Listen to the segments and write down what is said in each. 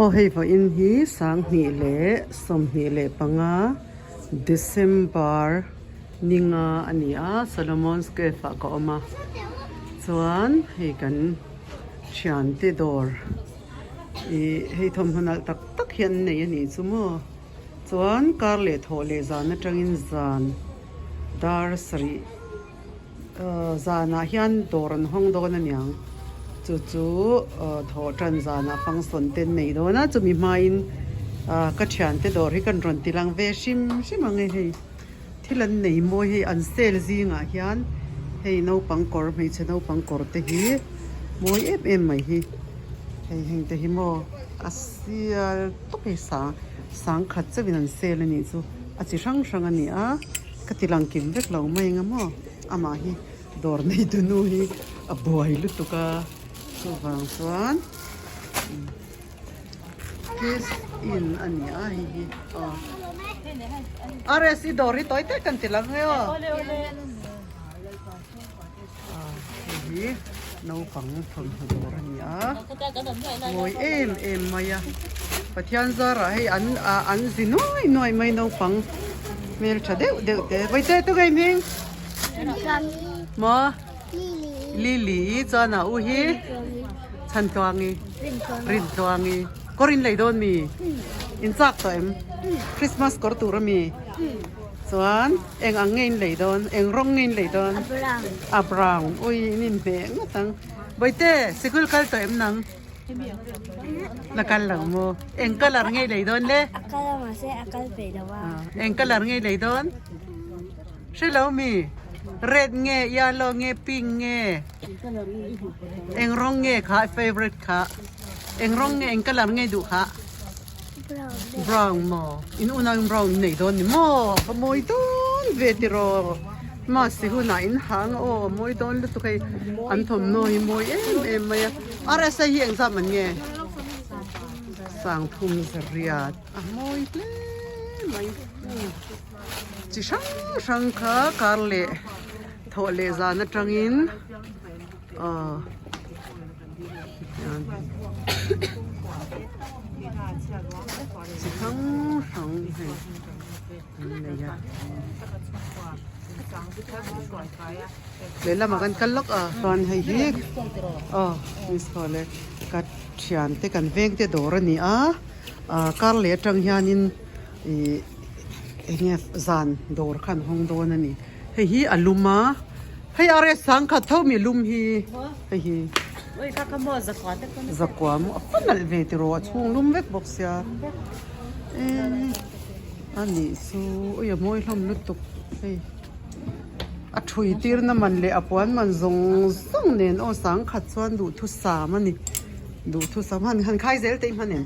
Aw hei vawiin hi sanghnih leh 25 December ninga a ni a Solomon's Cave ah ka awm a chuan hei kan thiante dawr ih hei thawmhnaw nalh tak tak hi an nei a nih chu maw chuan kar leh thawh leh zan atangin zan dar sarih. Zanah hian dawr an hawng dawn a niang. Chu chu thawh tan zanah function te an nei dawn a, chumi hmain ka thiante dawr hi kan rawn ti lang ve hrim hrim ang e hei. Thil an nei mawi hei an sale zingah hian hei naupang kawr hmeichhe naupang kawr te hi mawi em em mai hi. Hei heng te hi maw a sial tawp hei sang sangkhat chauhin an sale a nih chu a chi hrang hrang a ni a. Ka ti lang kim vek lo mai anga maw amah hi dawr nei tu nu hi a buai lutuk a chuvang chuan cash in a ni a hei hi aw RS i dawr hi tawi tak kan ti lang nge aw hei hi naupang thawmhnaw dawr a ni a mawi em em mai a Pathian zarah hei an ah an zi nuai nuai mai naupang hmeltha deuh deuh te vawiite tu ngei hming maw Lily chuan a u hi Chhantluangi Rintluangi kawr in lei dawn mi in chak tawh em Christmas kawr tur ami. Chuan eng ang nge in lei dawn? Eng rawng nge in lei dawn? A brown. A brown. Ui in inhmeh ngawt ang. Bawihte, sikul kal tawh em nang? La kal lo maw? Eng colour nge i lei dawn le? A kal a mahse a kal peih lo a. Eng colour nge i lei dawn? Hre lo mi? Red nge, yellow nge, pink nge? Eng rawng nge kha i favourite kha? Eng rawng nge, eng colour nge i duh kha? Brown maw? In unau in brown in nei dawn ni maw? Ka mawi dawn ve tiraw? Mahse hunah in hang a aw a mawi dawn lutuk hei an thawmhnaw hi mawi em em mai a. Rsa hi engzam an nge? Sangthum zariat a mawi hle mai. Chi hrang hrang kha kar leh thawh leh zan atangin aw. Chi hrang hrang hei an nei a lehlamah kan kal lawk a chuan hei hi aw miss call e ka thiante kan veng te dawr a ni a ah kar leh atang hianin ih eng nge zan dawr kha an hawng dawn a ni hei hi a lum a. Hei are sangkhat tho mi lum hi hei hi zakua maw a fa nalh ve tiraw a chhung lum vek bawk sia eee a nih chu ui a mawi hlawm lutuk hei a thui tir na man leh a puan man zawng zawng nen aw sangkhat chuan duhthusam a ni duhthusam han han khai zel te i hman em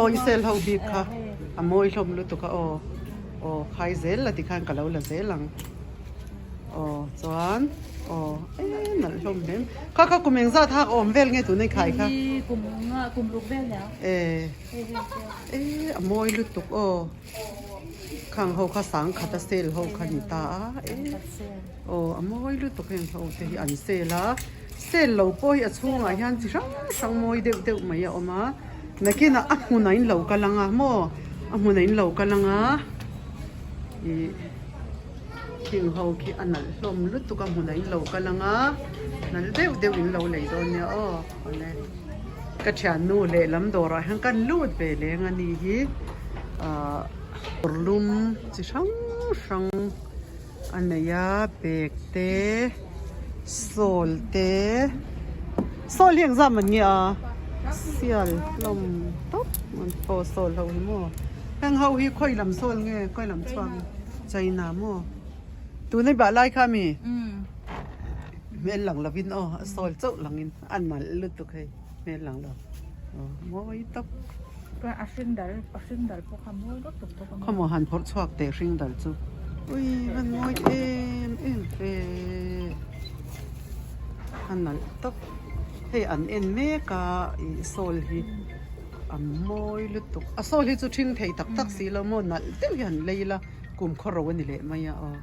aw i sel ho bik kha a mawi hlawm lutuk a aw aw khai zel la tikhan ka lo la zel ang aw chuan aw e nalh hlawm hle kha kha kum engzat hak awm vel nge tuna i khai kha e e a mawi lutuk aw khang ho kha sangkhat a sale ho kha ni ta a e aw a mawi lutuk heng ho te hi an sale a. Sel lo pawh hi a chhungah hian chi hrang hrang mawi deuh deuh mai a awm a, nakinah a hmunah in lo kal ang a maw a hmunah in lo kal ang a ih khing ho khi a nalh hlawm lutuk a hmunah in lo kal ang a nalh deuh deuh in lo lei dawn nia aw awle ka thiannu lehlam dawrah hian kan lut ve leng a ni hi ahh kawrlum chi hrang hrang. A nei a bag te sawl te sawl hi engzam an nge a sial hlawm tawp an aw sawl ho hi maw heng ho hi khawi lam sawl nge khawi lam chhuak nge china maw tuna i bah lai kha ami hmel lang lovin aw a sawl chauh langin a nalh lutuk hei hmel lang lo aw mawi tawp. A hring dal a hring dal pawh kha mawi lutuk bawk a maw. Khawmaw han phawrh chhuak teh hring dal chu ui van mawi em em ve a nalh tawp hei an en mek a ih sawl hi a mawi lutuk a sawl hi chu ṭhing thei tak tak si lo maw nalh deuh hi han lei ila kum khawro a ni leh mai a aw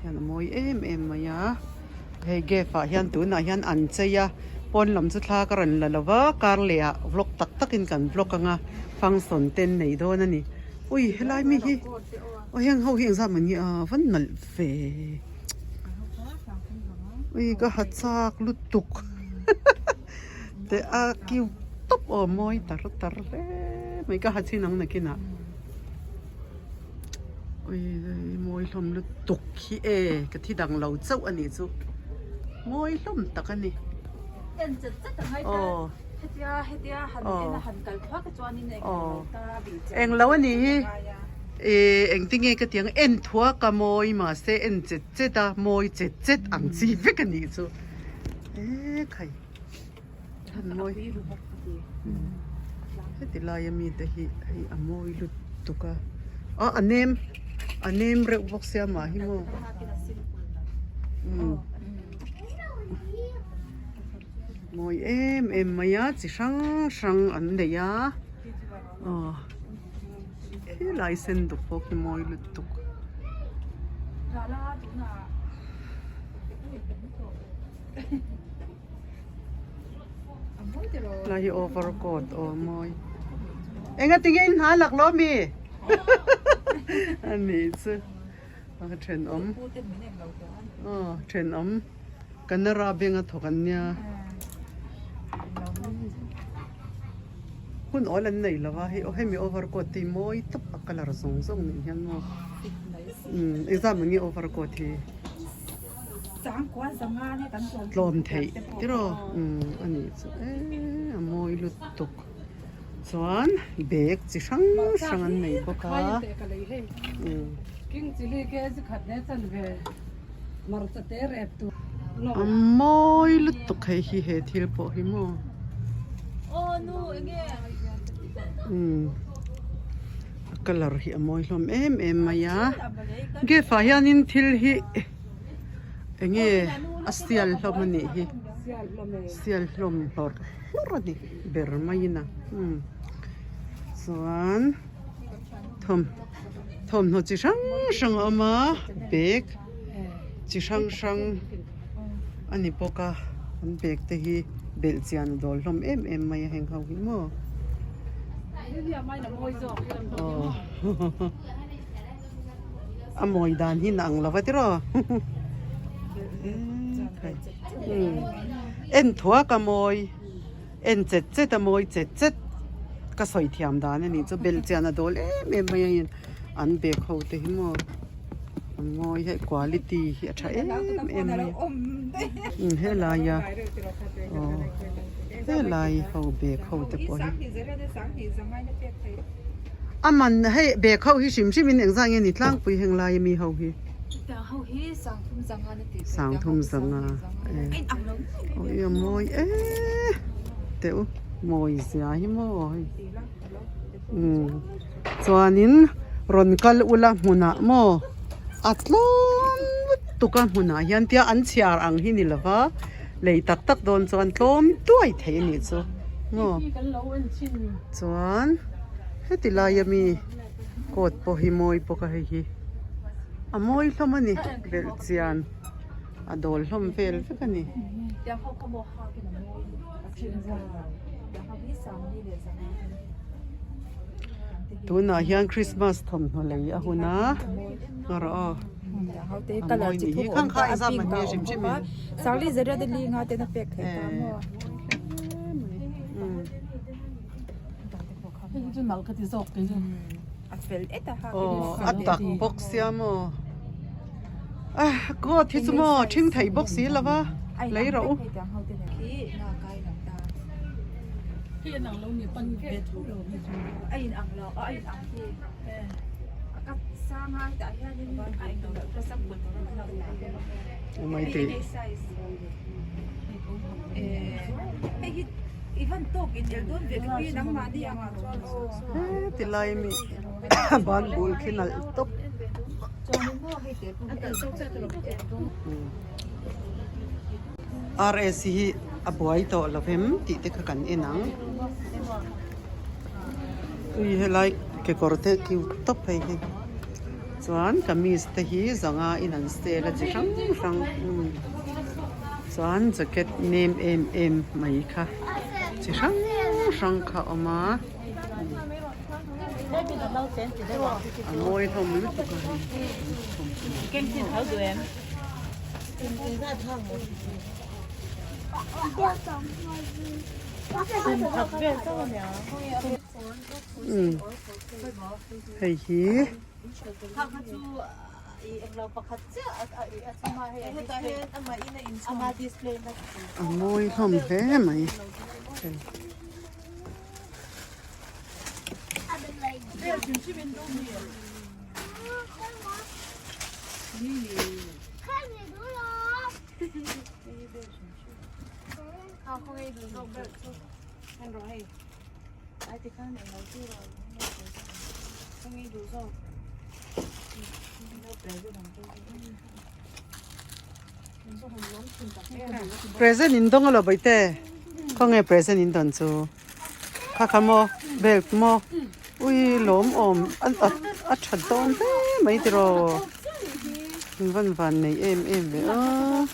hian a mawi em em mai a hei gate ah hian tunah hian an chei a. Pawn lam chu thla ka rawn la lo va, kar leh ah vlog tak tak in kan vlog anga function te an nei dawn a ni. Ui helai mi hi aw heng ho hi engzat mah ni a van nalh ve. Ui ka ha chak lutuk teh a cute tawp aw mawi tar tar hle mai ka ha chin ang nakinah. Ui mawi hlawm lutuk hi e ka thi dang lo chauh a nih chu mawi hlawm tak a ni aw aw englo a nih hi ih engtinge ka tih ang en thuak a mawi mahse en chet chet a mawi chet chet ang chi vek a nih chu e khai. Chhan mawi heti laia mite hi hei a mawi lutuk a ah a nem a nem reuh bawk sia mah hi maw umm mawi em em mai a chi hrang hrang an nei a aw helai sen duk pawh khi mawi lutuk. Lai hi over coat aw mawi enga tinge in hna lak lo mi ani chu a thenawm aw thenawm Canara bank a thawk an nia hun awl an nei lo a hei aw hemi over coat te hi mawi tawp a colour zawng zawng nen hian maw engzat mah nge over coat hi. Tlawm theih tiraw a nih chu eee a mawi lutuk chuan bag chi hrang hrang an nei bawk a a mawi lutuk hei hi he thil pawh hi maw a colour hi a mawi hlawm em em mai a gate ah hianin thil hi eng nge a sial hlawm a nih hi sial hlawm hlawrh hlawrh a ni ber maiin a umm chuan thawm thawmhnaw chi hrang hrang a awm a bag chi hrang hrang a ni bawk a an bag te hi belh chian a dawl hlawm em em mai a heng ho hi maw aw a mawi dan hi na ang lo va tiraw en thuak a mawi en chet chet a mawi chet chet ka sawi thiam dan a nih chu belh chian a dawl em em mai a hei an bag ho te hi maw a mawi hei quality hi a tha em em mai a helai a aw helai ho bag ho te pawh hi. A man hei bag ho hi hrim hrim in engzah nge ni tlangpui heng lai ami ho hi. Sangthum zanga e ui a mawi e teh u mawi zia hi maw hei umm chuanin rawn kal ula hmunah maw a tlawm lutuk a hmunah hian tia an chhiar ang hi ni lova lei tak tak dawn chuan tlawm tuai thei a nih chu maw. Chuan heti laia mi coat pawh hi mawi bawk a hei hi a mawi hlawm a ni belh chian a dawl hlawm vel vek a ni. Tunah hian Christmas thawmhnaw lei a hun a ngarawh aw a mawi ni hi khang kha exam an nia hrim hrim in. Aw a tak bawk sia maw ah coat hi chu maw ṭhing thei bawk si lo va lei rawh u. Heti lai mi ban bul khi nalh tawp. RS hi a buai tawh lo vem tih te kha kan en ang. Ui helai kekawr te cute tawp hei hi. Chuan kamis te hi zanga in an sale a chi hrang hrang. Chuan jacket nem em em mai kha chi hrang hrang kha a awm a. A mawi hlawm lutuk a hei. Hei hi a mawi hlawm hle mai hei. Present in dawng alo baite khawnge present in dawn chu kha kha maw belt maw ui lawm awm a tha dawn hle mai tiraw van van nei em em ve aw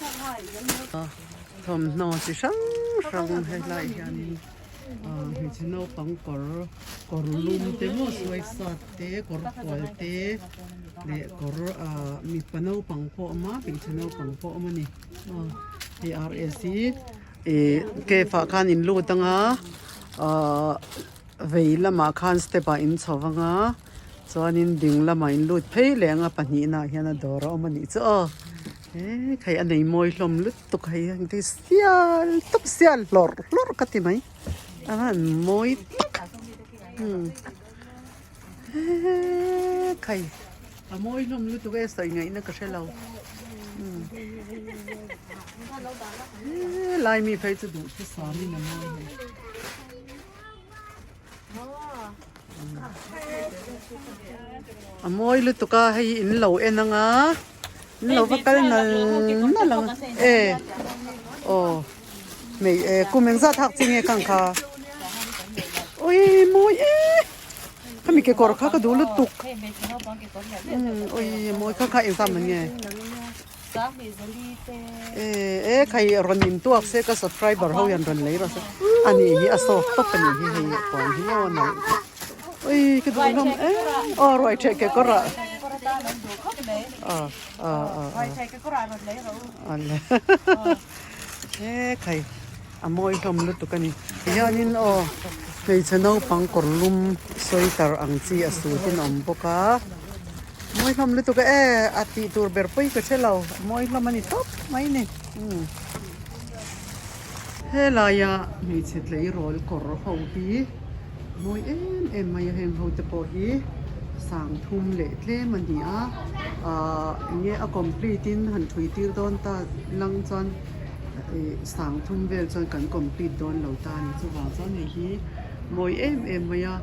thawmhnaw chi hrang hrang helai hianin hmeichhe naupang kawr kawr lum te maw sweatshirt te kawr fual te leh kawr ah mipa naupang pawh a awm a hmeichhe naupang pawh a awm a ni hei R S hi ih cave ah khan in lut ang a ahh vei lamah khan step ah in chho vang a chuanin ding lamah in lut phei leh ang a pahnihna ah hian a dawr a awm a nih chu aw he khai a nei mawi hlawm lutuk hei a engtin sial tawp sial hlawrh hlawrh ka ti mai a han mawi tak umm he khai a mawi hlawm lutuk e sawi ngaihna ka hre lo umm he lai mi phei chu duh thusam in a mawi hei. A mawi lutuk a hei in lo en ang a in lo va kal nal nal ang e aw hmei e kum engzat hak chi nge kang kha ui mawi e khami kekawr kha ka duh lutuk ui mawi kha kha engzat man nge. E khai rawn in tuak se ka subscriber ho hian rawn lei rawh se ani hi a sawk tawp ani hi hei puan hi maw a nalh ui ka duh hlawm em aw ruai theh ke kawr ah ah ah ah e khai a mawi hlawm lutuk ani hianin aw hmeichhe naupang kawr lum sweater ang chi a sut in a awm bawk a. Mawi hlawm lutuk e, a tih tur ber pawi ka hre lo, a mawi hlawm a ni tawp mai ni. Helaia hmeichhe tleirawl kawr ho hi mawi em em mai a, heng ho te pawh hi sang thum leh tlem a ni a, ahh enge a complete in han thui tir dawn ta lang chuan ih sang thum vel chuan kan complete dawn lo ta a ni, chuvang chuan hei hi mawi em em mai a.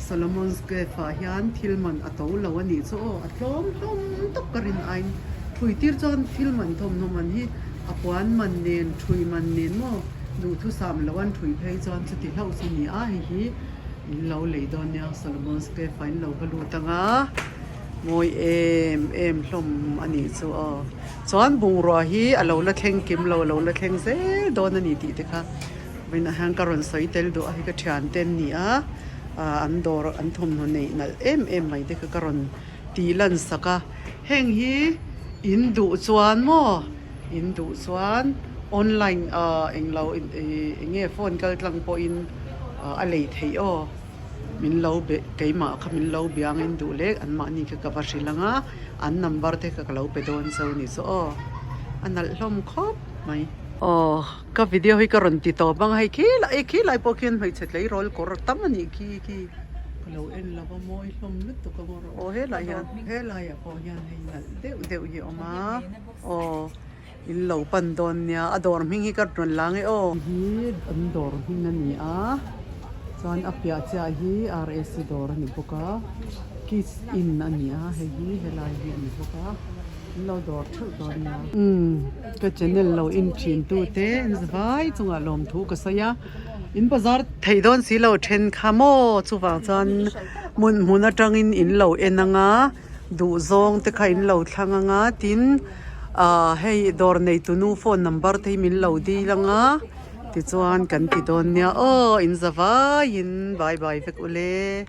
Solomon's Cave ah hian thil man a to lo a nih chu aw, a tlawm hlawm tawp ka rin aiin thui tir chuan thil man thawmhnaw man hi a puan man nen thui man nen maw duhthusam lo an thui phei chuan chuti hlauh chu ni a, hei hi in lo lei dawn nia Solomon's Cave ah in lo va lut ang a, mawi em em hlawm a nih chu aw, chuan bungrua hi a lo la thleng kim lo a lo la thleng zel dawn a ni tih te kha. Vawiinah hian ka rawn sawi tel duh a hei ka thiante an ni a ah an dawr an thawmhnaw neih nalh em em mai te kha ka rawn tih lan sak a heng hi in duh chuan maw in duh chuan online ah englo ih eng nge phone kal tlang pawhin ah a lei theih aw min lo be keimah kha min lo biang in duh lek an mahni kha ka va hrilh ang a an number te kha ka lo pe dawn zo ni chu aw a nalh hlawm khawp mai. Aw ka video hi ka rawn ti tawp ang hei khi lai khi lai pawh khian hmeichhe tleirawl kawr tam a nih khi khi ka lo en lo va mawi hlawm lutuk a maw aw helai hian helaiah pawh hian hei nalh deuh deuh hi a awm a aw in lo pan dawn nia a dawr hming hi ka rawn lang e aw. Hi an dawr hming a ni a chuan a piah chiah hi R S C dawr a ni bawk a kids in a ni a hei hi helai hi a ni bawk a. An lo dawr theuh dawn nia. Umm ka channel lo en thin tu te an vai chungah lawmthu ka sawi a in bazar thei dawn si lo then kha maw chuvang chuan hmun hmun atangin in lo en ang a duh zawng te kha in lo thlang ang a tin. Ahh hei dawr neitu nu phone number te hi min lo dil ang a tichuan kan ti dawn nia aw in za vaiin bye bye vek ule.